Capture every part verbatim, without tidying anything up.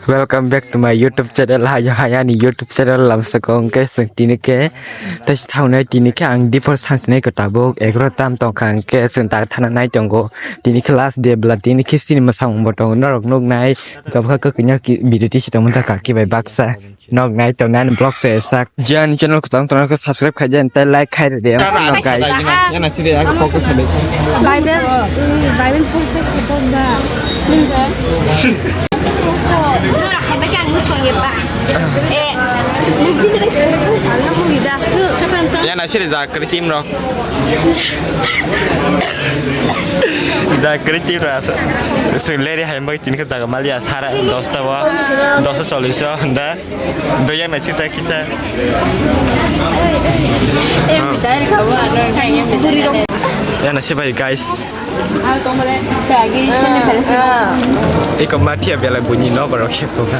Welcome back to my YouTube channel. Hayo hayani YouTube channel lamsako hwnkhe chwng tini khe tei thaunai tini khe ang dipor sansinai ko tabuk egaroh tam tongkha hwnkhe chwng tak thana nai tongo. Tini khe last day bwla tini khe chini mwsamung bo tongo norok nuknai. Jabkha kwkwinya video tisi tongmani kaki bai baksa. Nok nai tongnai ani vlog se sak. Jani channel kwtang tongnai khe subscribe khai di tei like khai rwdi ang sino guys. Yana side ako focus hadi. Bible, Bible pore pore kotor da. Nora hai ba kang nuk tong ye ba. Eh, nuk di kare. Yana side ja kri team rok. Ja kri team rok. Sing leri hai bai tini khe jaga maliya sara dosta wa. Dosta chollish o da. Doya na sita kisa. Em bitai ka wa no khai em bitai. Ya na sibai guys. Iko mathia bela bunyi no baro khep to na.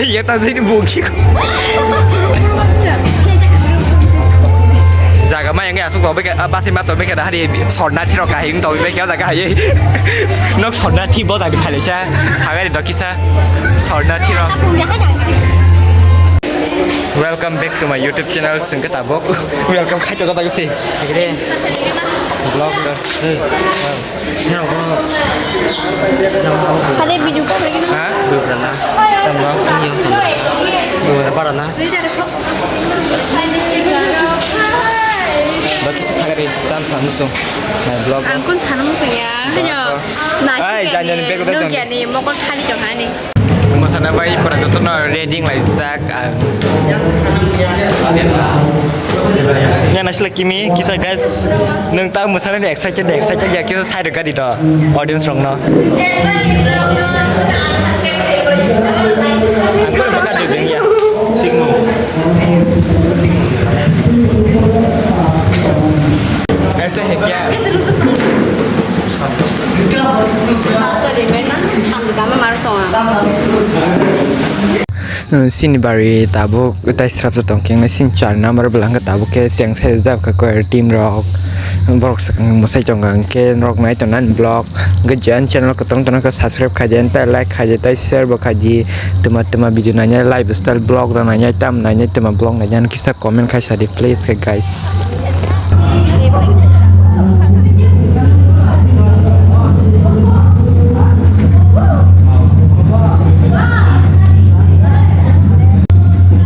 Ya ta dini bunyi. Jaga ma yang ya sok to beke basi ma to beke da hari sorna thiro kahing to beke jaga hai. Nok sorna thi bo da khai sa. Sagari dokisa sorna thiro. Welcome back to my YouTube channel singke tabok. Welcome khai to kata gisi. Vlog da. Hade video ko lagi na. Ha? Tamo. Para na. Dokisa sagari tam samusung. Vlog. Angkun samusung ya. Yo. Nasi. Ai, jangan bego dah. Nugiani mokol thali jong ani. Masana bai pura joto no ready lai jak. Ya nasila kimi kisa guys nung ta masana ni excited excited ya kisa side gadi do audience rong no. Aku bakal duduk ya. Singmu. Ese hekya. Sini bari tabuk tai srapsa tongkhe sini char number bwlangkhe tabuk khe seng sai jab kha koyer team rok borok swkang mwsai tongkha hwnkhe norok nai tongnani vlog hwnkhe jan channel kwtang tongo khe subscribe khaidi tei like khaidi tei share bo khaidi twma twma video nainai lifestyle vlog rok nainai tam nainai twma vlog nainai kisa comment khai sadi please khe guys.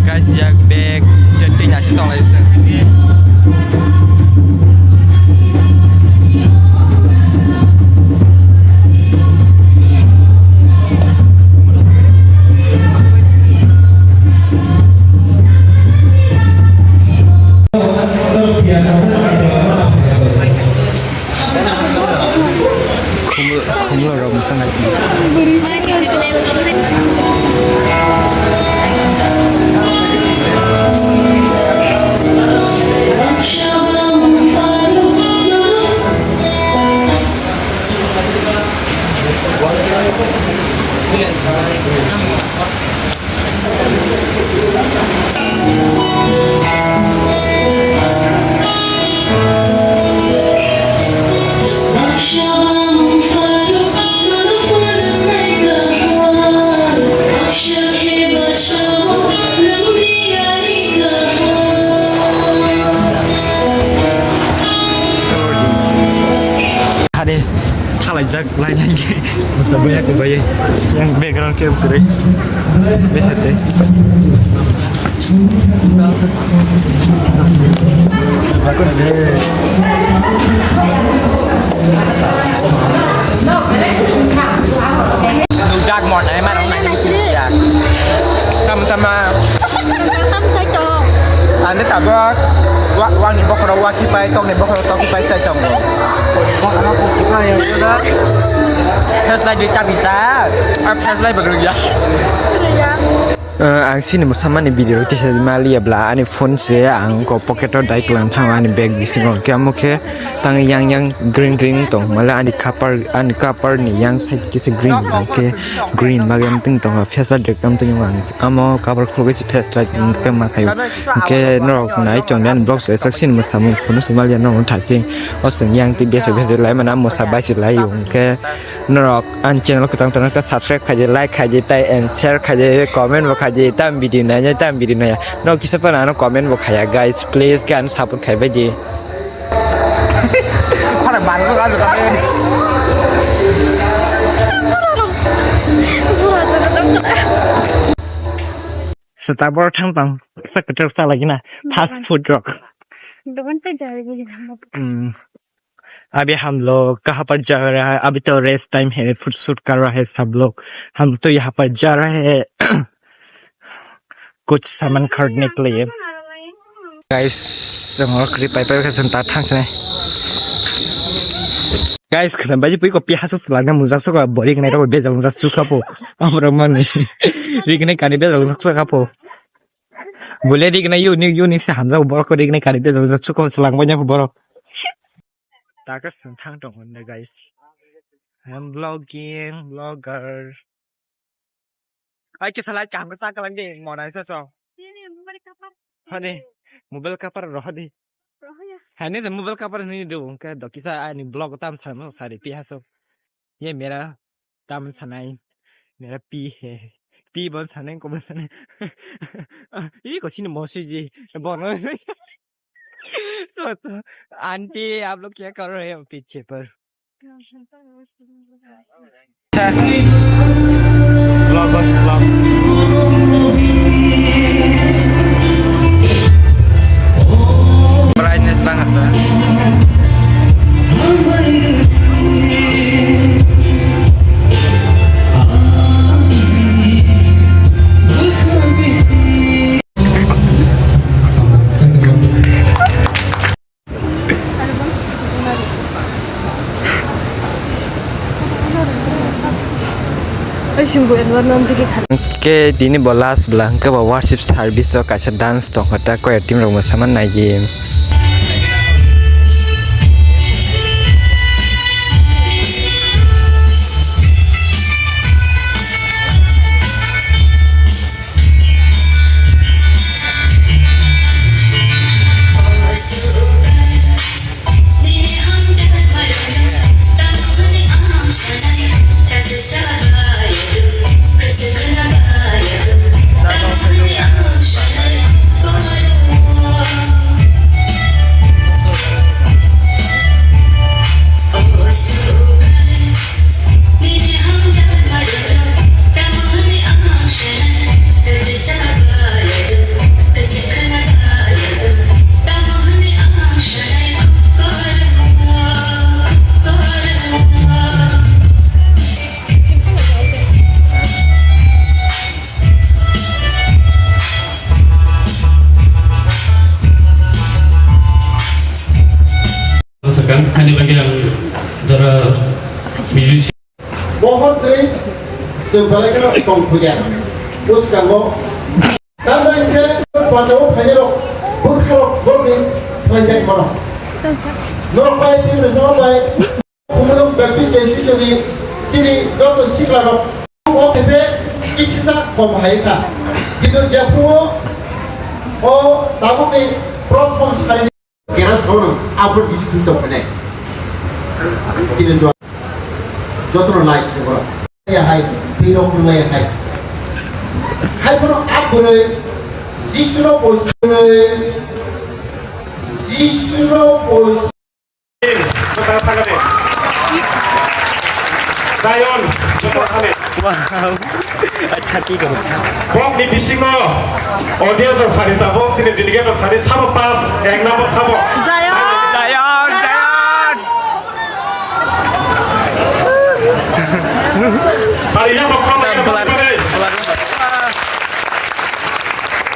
Guys, jak bag state twi nasi tong lai se. Khumlo, khumlo rok mwsang hai. Hade, thalaijak lainai khe. Bwsa bwya kwbai. Yang background khe kwrwi. Bwsa tei. Nukjak mor nai mano nai nukjak. Tama tama. Ang tei tabuk wa, wani bokhorok wa khipai, tokni bokhorok tok khipai sai tongo. Flashlight di chabi ta. Ah, flashlight bo kwrwngya. Uh, ang sini musamani video kisa maliya bla ani phone se ang ko pocket o dai klang thang ani bag bisingo khe amo khe tang yang yang green green tong male ani kapar ani kapar ni yang side kisa green bang khe green bagwi amtwng tongo face dress amtwng ang amo kapar khulugwi se face light khe ma khayo khe norok nai tong ani vlog se sak sini musamung phone se maliya norok thasing o seng yang tei bese bese lai mana musa bai se lai khe norok Ang channel kwtang tang khe subscribe khaidi, like khaidi, tai and share khaidi, comment bo khaidi, tam video nai, tam video nai. No kisa pa ano comment bo khaya, guys, please khe ano support khai baidi. Khorang bang jok ano kami. Seta bor thang tang, sa kwtwk sa lagi na, fast food rok. Dokan pe jai. Hmm. अभी हम लोग कहाँ पर जा रहा है? अभी तो रेस्ट टाइम है, फोटोशूट कर रहा है सब लोग। हम तो यहाँ पर जा रहे हैं कुछ सामान खरीदने के लिए। Guys, ang oro kwrwi pai pai khe chwng ta thang sinai. Guys, khwlai bai pui ko piha su chwlangna mujak su ko bori gnai ko bejal mujak su khapo. Amra mani. Ri gnai kani bejal mujak su khapo. Bole ri gnai yu ni yu ni se hamjak borok ko ri gnai kani bejal mujak su ko chwlang bai nya borok. Taka swng thang tong hwnde, guys. I'm vlogging, vlogger. Ai, kisa light kaham sa kalang di, mona isa so. Ini mobile cover. Hadi, mobile cover roh di. Roh ya. Hani se mobile cover ni do, ke do kisa ani vlog tam sa mo sari pi haso. Ye mera tam sanai, mera pi hai. Pi bon sanai, ko bon sanai. Ih, ko sini mosi ji. Bon. तो, तो, आंटी, आप लोग क्या कर रहे हो पीछे पर? Vlog, vlog. Brightness bang asa. Hwnkhe tini bo last bwla hwnkhe bo worship service o kaisa dance tongkha ta choir team rok mwsama naidi. Swkang, ani bagwi ang jora musician. Bohor twi chwng belai kheno tong phuya. Bwskango. Tamni hwnkhe pandao phainairok bwkharok borokni swlaijak mano. Norok bai tei rwchapma bai Khumulwng Baptist Association ni chini joto siklarok o khe khe kisisa kom hai kha. Kintu jephru o tabukni prothom sari Kerang saono abo Jisu Khristo hwnwi. Tini jo-, jotono like se borok. Ya hai, twi rok nung ya hai. Hai borok aboroi Jisu no posi, Jisu no posi. Zion, Wow. Athaki ko. Bokni bisingo audience rok sari tabok, sini delegate rok sari sabo pass, ek number sabo. Zion! Zion! Zion! Sari ya bokha mai ya bokha mai.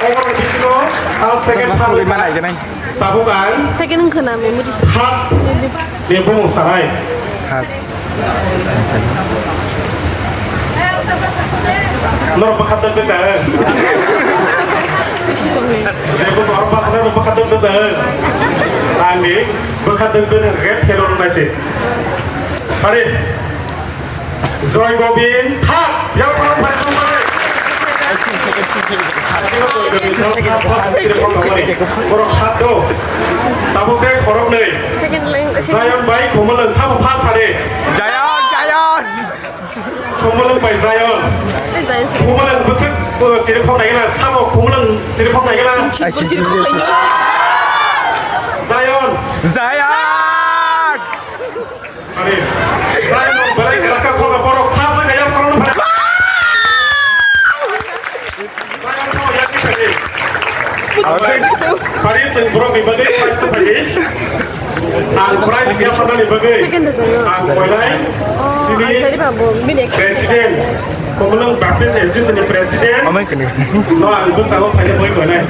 Oborni bisingo, ah, second Sama third puli mana aja nai? Tabuk ang Second wngkha na memory. Third ni bumung sanai. Third. Norok bwkha twi twi ta. Jebo norok bwkha twi twi ta. Ani bwkha twi twi rep phelo rw naisi. Pare. Joy Gobin, thak, yang parang parang parang. Asino Joy Gobin, jang thak, thak, sini kok kamani. Borok thak do. Tabuk tei khorok nei. Second lang, second. Zion bai Khumulwng, sabo first sari. Zion, Zion. Khumulwng bai Zion. Eh, Zion, second. Khumulwng bwswk, uh, sini kok naigila, sabo Khumulwng sini kok naigila. Zion. Zion. Ani, Zion belai kwrwngkha, khoroknwi borok khasa kaya, khoroknwi phai. Zion, khoroknwi yakni phai. Phari chwng borokni bagwi prize tongphai. Ang prize ya phanani bagwi ang koinai sini president, Khumulwng Baptist Association ni president no ang bwskango phaina bagwi koinai.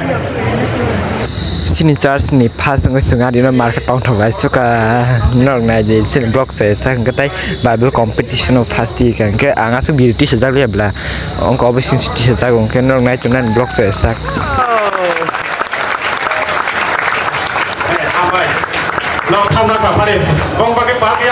Chini church ni first wngwi chwng adino market tongthok lai suka norok nai di chini vlog chaya sak hwnkhe tai Bible competition o first di hwnkhe ang aswk biri tisa jak liya bla wngkha obo chini tisa jak hwnkhe norok nai tongnai vlog chaya sak. Hambai. Nok thamna kaphari. Bong bagwi park ya.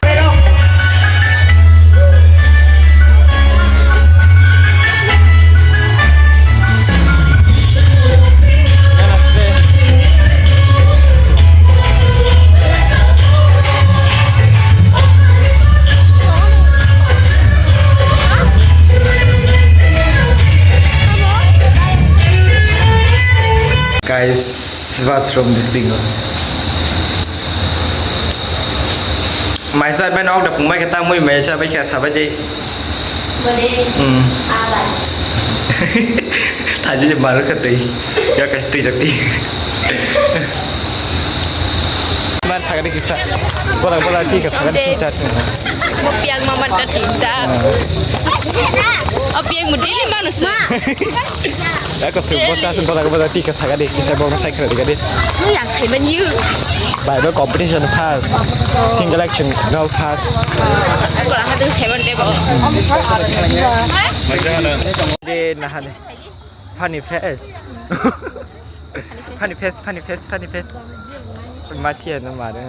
Guys, what's wrong this thing? Maisa bai nok da pungbai khe tangmui maisa bai khe sabai de. Bode. Hmm. Abai. Thaji je maru khatei. Ya kas tei jakti. Mar thagade kisa. Bola bola ti ka thagade kisa. Mo piang maman ta tinta. O piang mo daily manusu. Eko se bota se bola bola ti ka thagade kisa bo sai khade kade. Mo yang sai man you. Bible competition pass. Single action girl pass. Eko la hadu sai man debo. De nahane. Funny face. Funny face, funny face, funny face. Mathia no mare.